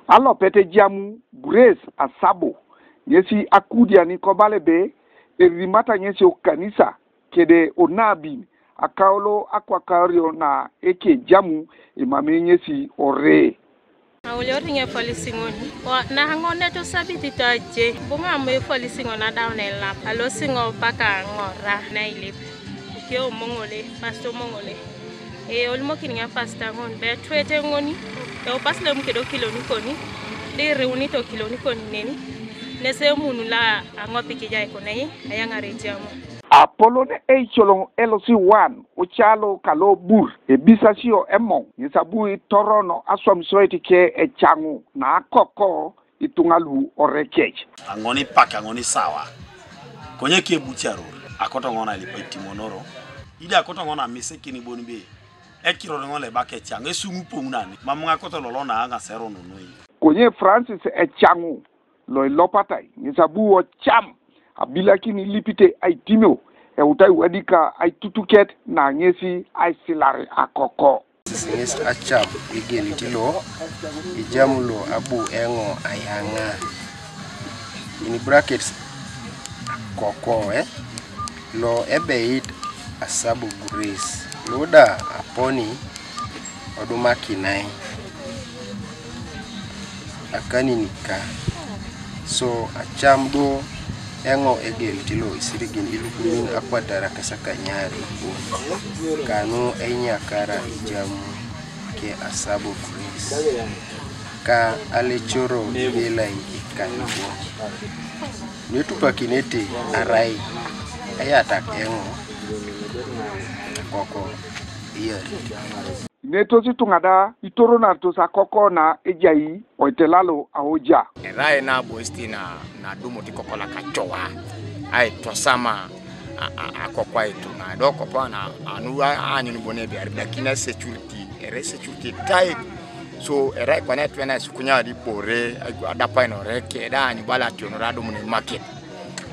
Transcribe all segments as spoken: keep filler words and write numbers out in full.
Alopet ejamu Grace Asabo, ŋesi akudiani kobala ebe erimata ŋesi okanisa kede onabin akaulo akwakario na ekejamu emamei ŋesi ore. Aulior ŋe efolisi ŋoni. Wa, na ŋoneto sabiti taje, buŋa mo efolisi ŋon adaun elap, alosi ŋo paka ŋora nailip. Kio moŋole, pasto moŋole. E, olimokin ŋe pasta ŋon, be tuete ŋoni, e, opas lem kedo kiloni koni, di riuni to kiloni koni neni, nese munu la aŋopik ijai konai, ayaŋar ejamu. Apolon eicoloŋ elosi wan, ocalo kalo bur, ebisasio emoŋ, ŋesabu itorono aswam soit ke ecaŋu, na akoko ituŋa lu orekec. Aŋoni pak, aŋoni sawa. Konye ke bucaror, akoto ŋona ilipa itimonoro. Ida akoto ŋona misekin ibon be. Ekiror ŋona ebak ecaŋ, esuŋu poŋ nani. Mam ŋakoto lolo na aŋasero nonoi. Konye Francis ecaŋu, lo ilopatai, ŋesabu ocam, abilakin ilipite aitimio, eutai wadika aitutuket na ŋesi aisilari akoko. Ŋes acap egelit lo, ejam lo abu eŋo ayaŋa. In brackets, kokoe, lo ebeit asabu Grace, lo da aponi odumakinai akaninika. So acam do eŋo egelit lo isirigin ilukumin akwatar akasakanyari. Kanu einyakara ijamu ke asabu Grace, ka alecoro bilai ikanibo. Netupakinete arai eyatak eŋo akoko iyarit. Netos ituŋa da itoronaritos akoko na ejai oitelalo aoja. Erai na aboisit na, na dumut kokolak acoa, aitosama a, a, akoko aituŋa, do kopo na, anu a, anyun bon ebiar, lakini security, erai security tight. So, erai kwana etwena esukunya di bore, adapainore, keda anyu bala ationore adumun market.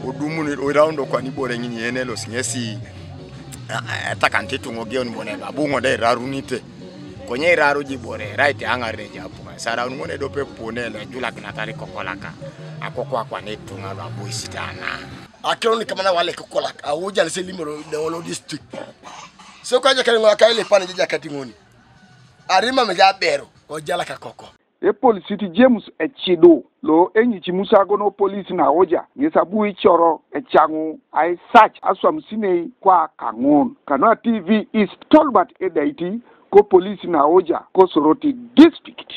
Odumun, oraundo kwani bore ŋini enelos ŋesi, a, a, etakanit ituŋa ogeun bon ebe, abu ŋode irarunite. Konye iraru jibore, erai te aŋar nejapuŋa. Saraun ŋun edope pone lo ejulakinatari kokolaka, akoko akwana ituŋa lo aboisit ana. Akiro ni kamana wale kokolak, awuja lese limoro de wolo district. So kwa jakere ŋo akaile pane jaja kati ŋoni. Arima meja bero, ojala kakoko. Epolisit James Ecido, lo eŋici musagon o polis na oja, ŋes abu icoro ecaŋu aisac aswamisinei kwa kaŋun. Kanua T V East, Tolbert Edaiti, ko polis na oja, ko Soroti District.